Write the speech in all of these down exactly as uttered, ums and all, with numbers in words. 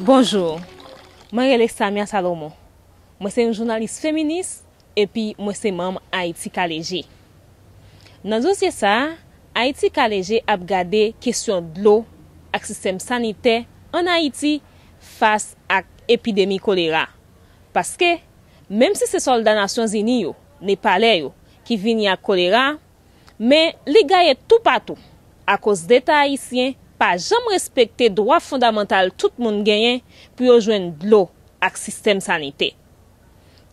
Bonjou, mwen rele Samia Salomon. Mwen se yon jounalis feminis epi mwen se manm Ayiti Ka Leje. Nan dosye sa a, Ayiti Ka Leje ap gade kesyon dlo ak sistèm sanitè ann Ayiti fas ak epidemi kolera. Paske, menm si se sòlda Nasyonzini yo, Nepalè yo, ki vini ak kolera, men li gaye toupatou, akoz Leta ayisyen pa janm respekte dwa fondamantal tout moun genyen pou yo jwenn dlo ak sistèm sanitè.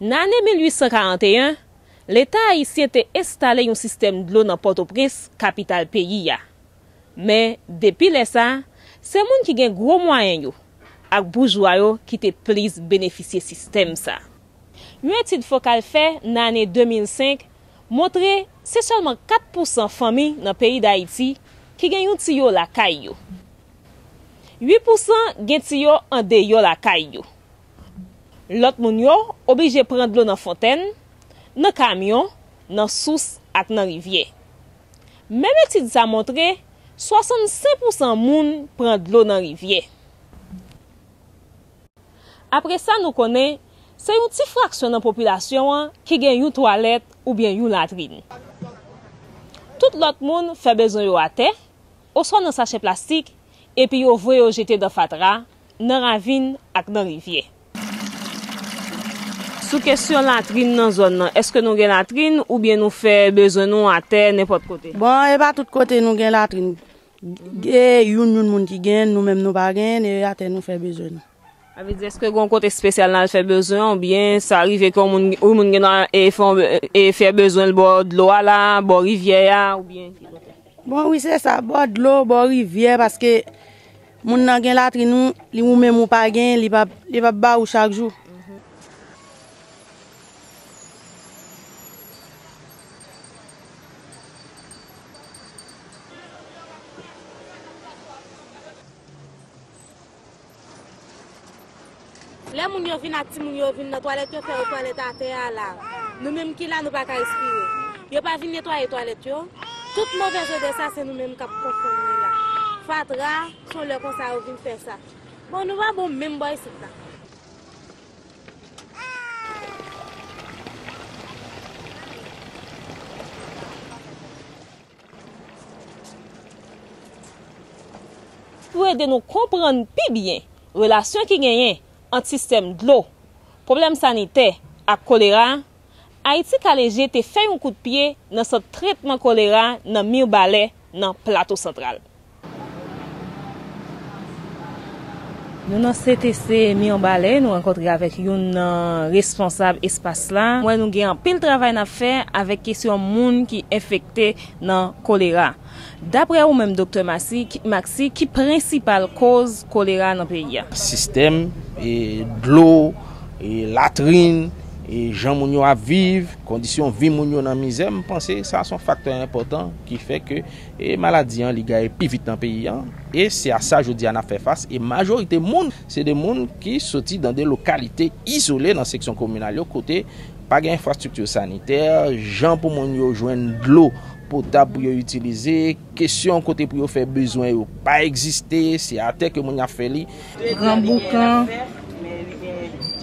Nan ane mil uit san karannteyen, Leta ayisyen te enstale yon sistèm dlo nan Pòtoprens, kapital peyi a. Men, depi lè sa a, se moun ki gen gwo mwayen yo ak boujwa yo ki te plis benefisye sistèm sa a. Yon etid Fokal fè nan ane de mil senk montre se sèlman kat pousan fanmi nan peyi Dayiti ki gen yon tiyo lakay yo. Uit pousan gen tiyo andeyò lakay yo. Lòt moun yo oblije pran dlo nan fontèn, nan kamyon, nan sous ak nan rivyè. Menm etid sa montre swasannsenk pousan moun pran dlo nan rivyè. Apre sa, nou konnen se yon ti fraksyon nan popilasyon an ki gen yon twalèt oubyen yon latrin. Tout lòt moun fè bezwen yo atè, oswa nan sachè plastik, epi yo voye yo jete nan fatra, nan ravin ak nan rivyè. Sou kesyon latrin nan zòn nan, èske nou gen latrin oubyen nou fè bezwen nou atè nenpòt kote? Bon, e pa tout kote nou gen latrin. E youn youn moun ki genyen, nou menm nou pa genyen, e atè nou fè bezwen nou. Sa vle di, èske gen yon kote espesyal n al fè bezwen, oubyen sa rive ke yon moun, yon moun gen dwa, e, fè, e, fè bezwen l bò dlo a la, bò rivyè a, oubyen ki kote? Bon, wi, se sa, bò dlo, bò rivyè, paske moun nan gen latrin ou, li ou menm ou pa gen, li p ap, li p ap ba ou chak jou. Lè moun yo vin ak timoun yo vin nan twalèt, yo fè yo twalèt atè a la. Nou menm ki la, nou pa ka respire. Yo pa vin netwaye twalèt yo. Tout movèz odè sa, se nou menm k ap konfòme la. Fatra, se yon lè konsa yo vin fè sa. Bon, nou pa bon menm bò isit la. Pou ede nou konprann pi byen relasyon ki genyen ant sistèm dlo, pwoblèm sanitè ak kolera, Ayiti Ka Leje te fè yon kout pye nan sant tretman kolera nan Mirbalè, nan Plato Santral. Nou nan C T C Mirbalè, nou rankontre avèk youn nan responsab espas la. M wè nou gen anpil travay n ap fè avèk kesyon moun ki enfekte nan kolera. Daprè ou menm, Doktè Maxi, ki, Maxi, ki prensipal koz kolera nan peyi a? Sistèm, e, dlo, e, latrin, e, jan moun yo ap viv, kondisyon vi moun yo nan mizè, m panse sa se yon faktè enpòtan ki fè ke, e, maladi an li gaye pi vit nan peyi an. E se a sa jodi a n ap fè fas. E majorite moun, se de moun ki soti dan de lokalite izole nan seksyon kominal yo, kote pa gen enfrastrikti sanitè, jan pou moun yo jwenn dlo potab pou yo itilize, kesyon kote pou yo fè bezwen yo pa egziste, se atè ke moun yo ap fè li. Gran Boukan,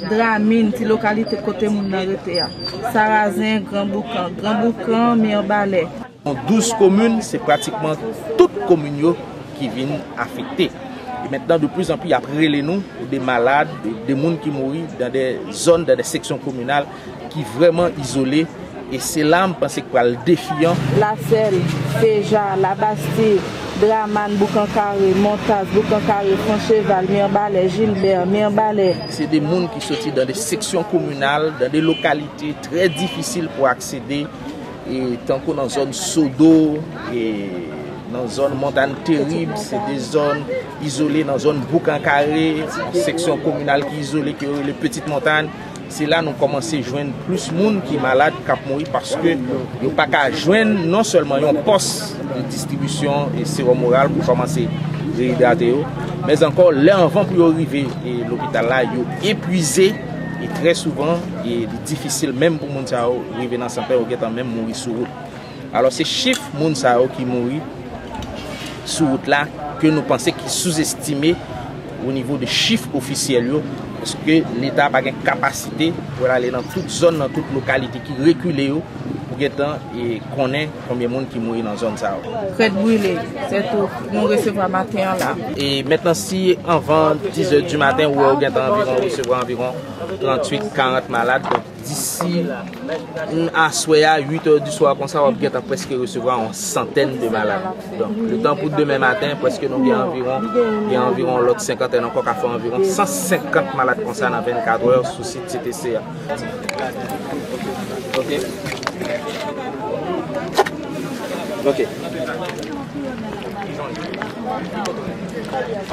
Dramin, ti lokalite kote moun nan rete a. Sarazen, Gran Boukan, Gran Boukan, Mirbalè. Nan douz komin, se pratikman tout komin yo ki vin afekte. E mentnan, de plus en plus, y ap rele nou de malad, de, de moun ki mouri dan de zòn, dan de seksyon kominal ki vrèman izole. E se la, m panse, k pral defiyan. Lasèl, Seja, Labastid, Draman, Boukan Kare, Montaz, Boukan Kare, Fon Cheval, Mirbalè, Jilbè, Mirbalè. Se de moun ki soti dan de seksyon kominal, dan de lokalite trè difisil pou aksede, e tankou nan zòn Sodo, e nan zòn Montàn Terib, se de zòn izole, nan zòn Boukan Kare, yon seksyon kominal ki izole, ke yo rele Petite Montagne. Se la nou kòmanse jwenn plis moun ki malad, k ap mouri, paske yo pa ka jwenn non sèlman yon pòs de distribisyon e sewòm oral pou kòmanse reyidrate yo, men ankò, lè anvan pou yo rive e lopital la, yo epwize, e trè souvan, e li difisil menm pou moun sa yo rive nan sant la, yo gentan menm mouri sou wout. Alò, se chif moun sa yo ki mouri sou wout la ke nou panse ki souzestime O nivo de chif ofisyèl yo, paske Leta pa gen kapasite pou l ale nan tout zòn, nan tout lokalite ki rekile yo, pou gentan e konnen konbyen moun ki mouri nan zòn sa yo. Krèt brile, se tou nou resevwa maten an la. E mentnan, si anvan dizè di maten, ou wè ou gentan anviwon resevwa anviwon tranntuit, karant malad, donk disi aswè a, uit è di swa konsa, w ap gentan prèske resevwa yon santèn de malad. Donk, letan pou demen maten, prèske nou gen anviwon, gen anviwon lòt senkantèn ankò, ka fè anviwon san senkant malad konsa nan vennkat è sou sit C T C a. Ok. Ok.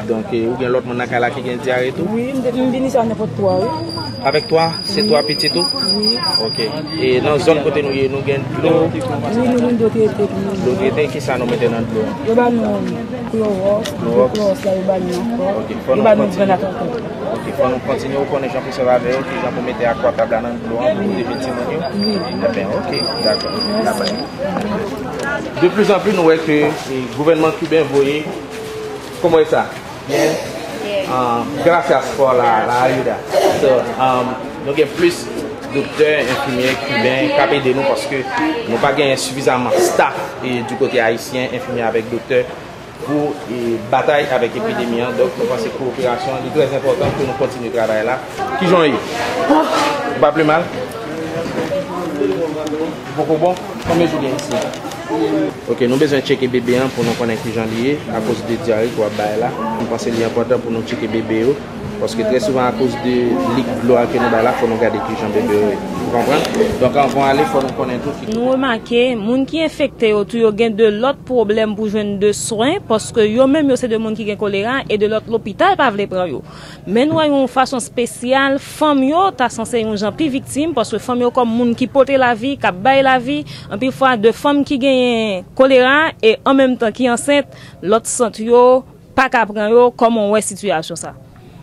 Donk, e, ou gen lòt moun nan kay la ki gen dyare tou? Wi, m te, m vin isi a nenpòt twa, wi. Avèk twa? Se twa pitit ou? Wi. Ok. E nan zòn kote nou ye, nou gen dlo? Wi, nou gen dlo trete tou. Dlo trete, ki sa nou mete nan dlo an? Yo ba nou klowòks, klowòks la, yo ba nou ankò. Ok, fò nou kontinye. Yo ba nou grann atantan. Ok, fò nou kontinye, ou konnen jan pou sèvi avè yo, ki jan pou mete akwatab la nan dlo an, pou pote timoun yo? Wi. Ebyen, ok, dakò. Mèsi. De plus en plus, nou wè ke, e, gouvènman kiben voye, ¿cómo está? Bien. Bien. Ah, gracias por la, la ayuda. So, um, nou gen plis doktè, enfimyè kiben k ap ede nou paske nou pa genyen sifizaman staff e du kote ayisyen, enfimyè avèk doktè, pou, e, batay avèk epidemi an. Donk, nou panse kowoperasyon an, li trè enpòtan pou nou kontinye travay la. Kijan w ye? Ou pa pi mal? Ou poko bon? Konbyen jou w gen isi? Ok, nou bezwen tcheke bebe an pou nou konnen kijan li ye, akoz de dyare ke w ap bay la. Nou panse li enpòtan pou nou tcheke bebe yo, paske trè souvan, akoz de lik dlo a ke nou bay la, fò nou gade kijan bebe yo ye. Ou konprann? Donk, anvan w ale, fò nou konnen tou ki Nou remake, moun ki enfekte yo tou, yo gen de lòt pwoblèm pou jwenn de swen, paske yo menm yo se de moun ki gen kolera, e de lòt lopital pa vle pran yo. Men nou wè yon fason espesyal, fanm yo ta sanse yon jan pi viktim, paske fanm yo kòm moun ki pote lavi, k ap bay lavi, anpil fwa de fanm ki genyen kolera e an menm tan ki ansent, lòt sant yo pa ka pran yo. Kòman w wè sitiyasyon sa?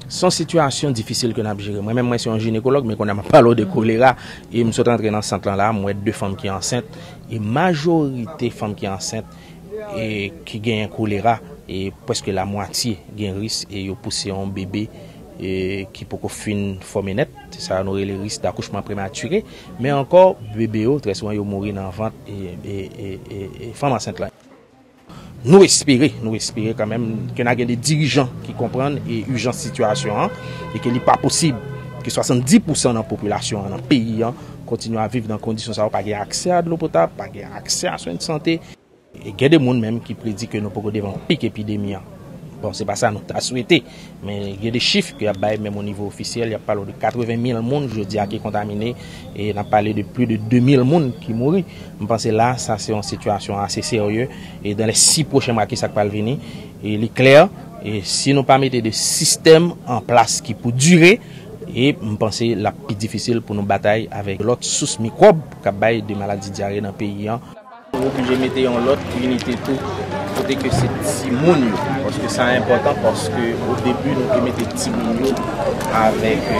Se yon sitiyasyon difisil ke n ap jere. Mwen menm, mwen se yon jinekològ, men kounye a m ap pale w de kolera, e m sot rantre nan sant lan la, m wè de fanm ki ansent, e majorite fanm ki ansent, e ki genyen kolera, e prèske lamwatye gen risk, e yo pouse yon bebe, e ki poko fin fòme nèt. Se sa nou rele risk dakouchman prematire. Men ankò, bebe yo, trè souvan, yo mouri nan vant, e, e, e, e, e fanm ansent lan. Nou espere, nou espere kanmenm ke n a gen de dirijan ki konprann e ijans sitiyasyon an, e ke li pa posib ke swasanndis pousan nan popilasyon an, nan peyi an, kontinye ap viv nan kondisyon sa yo, pa gen aksè a dlo potab, pa gen aksè a swen de sante. E gen de moun menm ki predi ke nou poko devan pik epidemi an. Bon, se pa sa nou ta swete, men gen de chif ke y ap bay, menm o nivo ofisyèl, y ap pale w de katreven mil moun jodi a ki kontamine, e n ap pale de plis de de mil moun ki mouri. M panse la, sa se yon sitiyasyon ase serye, e dans les six prochains mois, ki sa k pral vini, e li klè, e si nou pa mete de sistèm an plas ki pou dire, e m panse l ap pi difisil pou nou batay avèk lòt sous mikwòb k ap bay de maladi dyare nan peyi an. Nou oblije mete yon lòt inite tou, kote ke se timoun yo, paske sa enpòtan, paske o debi nou te mete timoun yo avèk, e,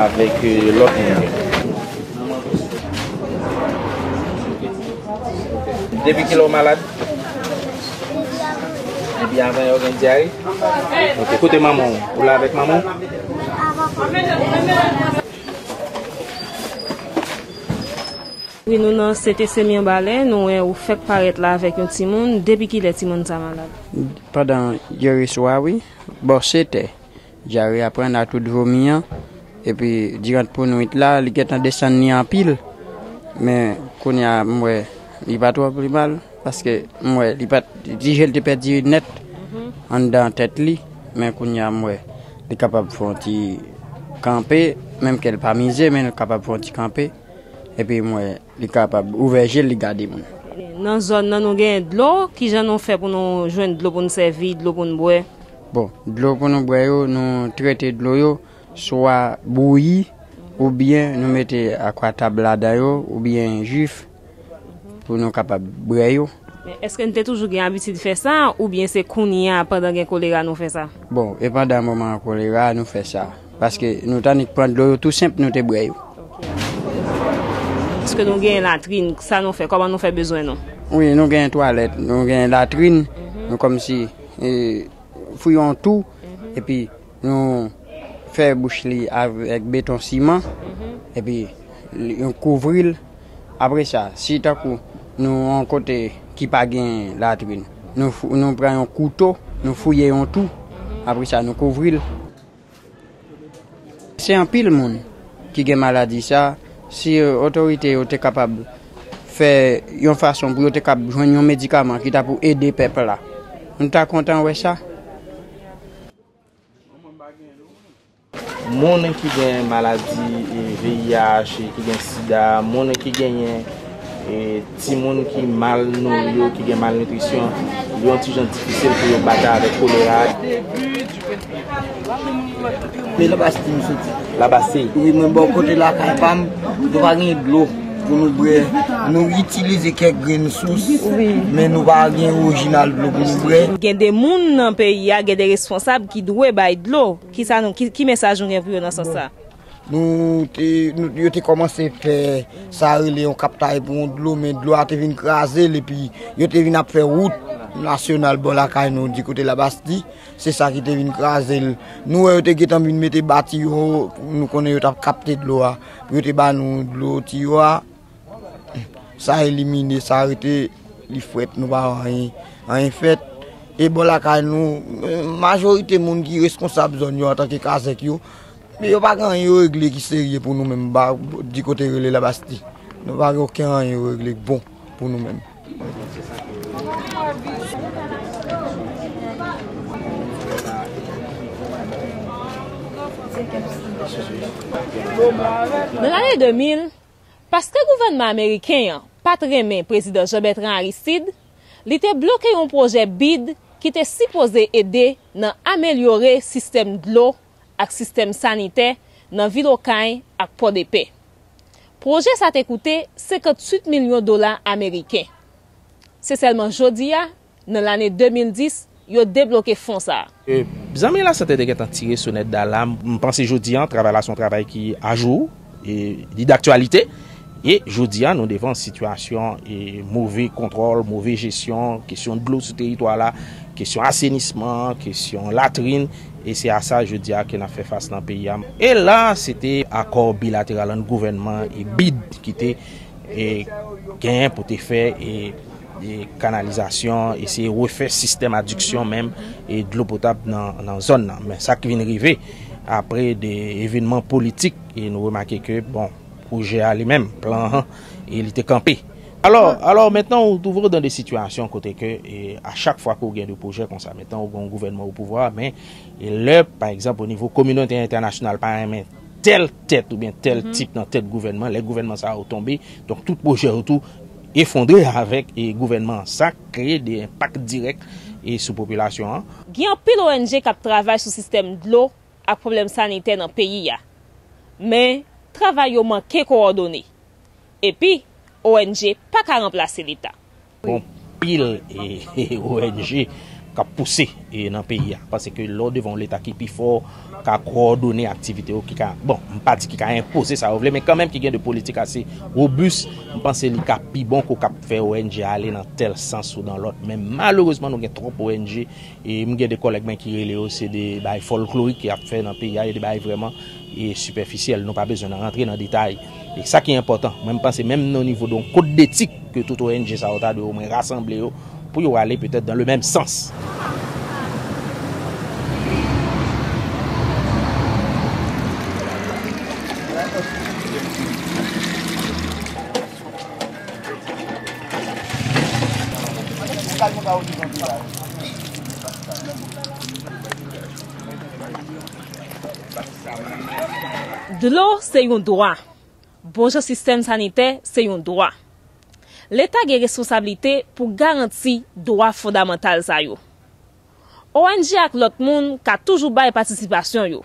avèk, e, lòt moun yo. Depi kilè w malad? Depi avan yè w gen dyare? Ok, kote manman w? Ou la avèk manman w? Wi, nou nan C T C Mibalè, nou wè ou fèk parèt la avèk yon timoun. Depi kilè timoun sa malad? Pandan yè swa, wi. Bò sèt è. Dyare a pran nan tout vomi an. Epi, diran pou nwit la, li gentan desann li anpil. Men, kounye a, m wè, li pa twò pi mal. Paske m wè li pa t, ti je l te pèdi nèt anndan tèt li, men kounye a m wè li kapab fè yon ti kanpe, menm ke l pa mize, men l kapab fè yon ti kanpe. Epi m wè li kapab ouvè je l, li gade moun. Nan zòn nan nou gen dlo, kijan nou fè pou nou jwenn dlo pou n sèvi, dlo pou n bwè? Bon, dlo pou nou bwè yo, nou trete dlo yo, swa bouyi, oubyen nou mete akwatab ladan yo, oubyen jif, pou nou kapab bwè yo. Men èske n te toujou gen abitid fè sa, oubyen se kounye a, pandan gen kolera, nou fè sa? Bon, e pandan moman kolera, nou fè sa. Paske nou t annik pran dlo yo tou senp, nou te bwè yo. Èske nou gen latrin? Sa nou fè? Kòman nou fè bezwen nou? Wi, nou gen twalèt, nou gen latrin, nou kòmsi, e, fouye yon tou, Epi nou fè bouch li avèk beton siman, epi nou kouvri l. Apre sa, si tankou nou yon kote ki pa gen latrin, nou, fou- nou pran yon kouto, nou fouye yon tou. Apre sa, nou kouvri l. Se anpil moun ki gen maladi sa, si otorite yo te kapab fè yon fason pou yo te kab jwenn yon medikaman ki ta pou ede pèp la, nou ta kontan wè sa. Moun ki gen maladi V I H, ki gen sida, moun ki genyen timoun ki mal nouri yo, ki gen malnitrisyon, li yon ti jan difisil pou yo batay avèk kolera. Se Labastye m soti. Labastye. Wi, mwen bò kote lakay pa m, nou pa gen dlo pou nou bwè. Nou itilize kèk grenn sous, men nou pa gen orijinal dlo pou nou bwè. Gen de moun nan peyi a, gen de responsab ki dwe bay dlo. Kisa nou, ki, ki mesaj nou gen pou yo nan sans sa? Nou te, nou, yo te kòmanse fè sa rele yon kaptay pou yon dlo, men dlo a te vin kraze l, epi yo te vin ap fè wout nasyonal bò lakay nou, di kote Labastye. Se sa ki te vin kraze l. Nou wè yo te gentan vin mete bati yo, nou konnen yo t ap kapte dlo a, pou yo te ba nou dlo tiyo a. Sa elimine, sa rete, li frèt, nou pa wè anyen, anyen fèt. E bò lakay nou, majorite moun ki reskonsab zòn yo antanke kazèk yo, yo pa gen anyen yo regle ki serye pou nou menm, ba, di kote rele Labastye. Nou pa gen okenn anyen yo regle k bon pou nou menm. Nan lane de mil, paske gouvènman ameriken an pa t renmen Prezidan Jean Bertrand Aristide, li te bloke yon pwojè bid ki te sipoze ede nan amelyore sistèm dlo ak sistèm sanitè nan vil Okay ak Pòdepè. Pwojè sa te koute senkantuit milyon dola ameriken. Se sèlman jodi a, nan lane de mil dis, yo debloke fon sa a. Zanmi lasante te gentan tire sonèt dalam. M panse jodi a, travay la se yon travay ki ajou, e li daktyalite. E jodi a, nou devan sitiyasyon e move kontwòl, move jesyon, kesyon dlo sou teritwa la, kesyon asenisman, kesyon latrin. E se a sa jodi a ke n ap fè fas nan peyi a. E la, se te akò bilateral ant gouvènman e bid ki te e, genyen pou te fè e, e, kanalizasyon, eseye refè sistèm adiksyon menm e dlo potab nan, nan zòn nan. Men sa k vin rive apre de evènman politik e nou remake ke, bon, pwojè a li menm, plan an, e li te kanpe. Alò, alò mentnan ou twouve w dan de sitiyasyon kote ke e, a chak fwa ke w gen de pwojè konsa, mentnan ou gen yon gouvènman o pouvwa, men e lè, pa egzanp, o nivo kominote entènasyonal pa renmen tèl tèt oubyen tèl tip nan tèt gouvènman, lè gouvènman sa yo tonbe, donk tout pwojè yo tou efondre avèk e gouvènman an. Sa kreye de enpak dirèk e sou popilasyon an. Gen anpil O N G k ap travay sou sistèm dlo ak pwoblèm sanitè nan peyi a. Men, travay yo manke kowòdone. Epi, O N G pa ka ranplase Leta. Gon pil e, e, O N G k ap pouse e, nan peyi a. Paske lè w devan yon Leta ki pi fò, ka kowòdone aktivite yo, ki ka, bon, m pa di ki ka enpoze sa yo vle, men kanmenm ki gen de politik ase wobis, m panse li ka pi bon ke w ka fè O N G ale nan tèl sans ou nan lòt. Men malerezman, nou gen twòp O N G E m gen de kòlèg mwen ki rele yo se de bagay fòlklorik y ap fè nan peyi a, e de bagay vrèman e sipèfisyèl. Nou pa bezwen nan rantre nan detay. E sa ki enpòtan, mwen m panse menm nan nivo de yon kod detik ke tout O N G sa yo ta dwe omwen rasanble yo pou yo ale petèt dan le menm sans. Dlo se yon dwa. Bon jan sistèm sanitè se yon dwa. Leta gen responsablite pou garanti dwa fondamantal sa yo. O N G ak lòt moun ka toujou bay patisipasyon yo,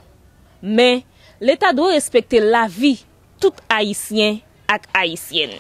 men Leta dwe respekte lavi tout Ayisyen ak Ayisyèn.